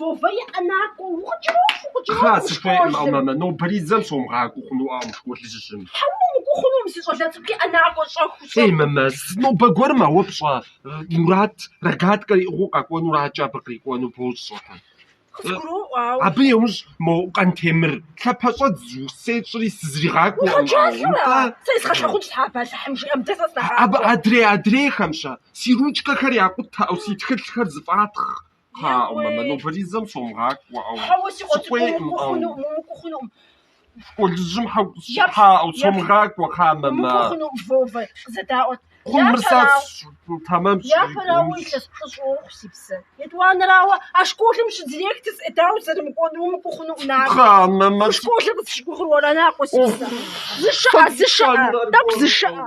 Вовэ, иӏэ накӏуэ, укъыкӏэроху, Кхъа, укъыкӏэроху сыхуейкъым, ӏэу, школым. мамэ, нобэризэм сомыгъакӏуэу хъунуӏэкъым школыжьым. Хьэуэ, умыкӏуэу хъунукъым, си щӏалэ цӏыкӏу, иӏэ накӏуэ, щӏэхыу, Ей, щӏэхыу. мамэ, зы нобэ гуэрым ауэ пщӏэ, Мурат рогаткэр иӏыгъыу къэкӏуэнуракӏэ абы кърикӏуэну бощӏэ. Къызгуроӏуэ, ауэ. Абы иужь мо Къантемыр лъапэщӏэдз сещӏри сызригъакӏуэкъым, ӏэу, Уигъэджалэра? нтӏэ. Сэ езгъэлъагъунщ тхьэ, абы Алыхьым жиӏэм, дэ сэ Абы сынагъакӏуэ. адрей адрейхэм-щэ, си ручкэхэр якъутэ, ӏэу, си тхылъхэр зыфӏатхъ. Кхъа, ӏэу, мамэ, Еуей. нобэризэм сомыгъакӏуэ, ӏэу, Хьэуэ, си къуэ цӏыкӏу, сыхуейкъым, умыкӏуэу ӏэу. хъунукъым, умыкӏуэу хъунукъым. Школыжьым хьэу, Еплъ, кхъа, ӏэу, еплъ. сомыгъакӏуэ, кхъа, мамэ. Умыкӏуэу хъунукъым, Вовэ, къызэдаӏуэт. Хъун, мыр сэ Япэрауэ, тэмэмщ, япэрауэ илъэс плӏыщӏ уохъу, си псэ. Етӏуанэрауэ, а школым щыдиректор сӏэ, дауэ зэрымыкӏуэнур, умыкӏуэу хъунукъым, накӏуэ. Кхъа, мамэ, Мы школыр къызыщыгугъыр уэра, накӏуэ, си псэ. Зышыӏэ, зышыӏэ, тӏэкӏу зышыӏэ.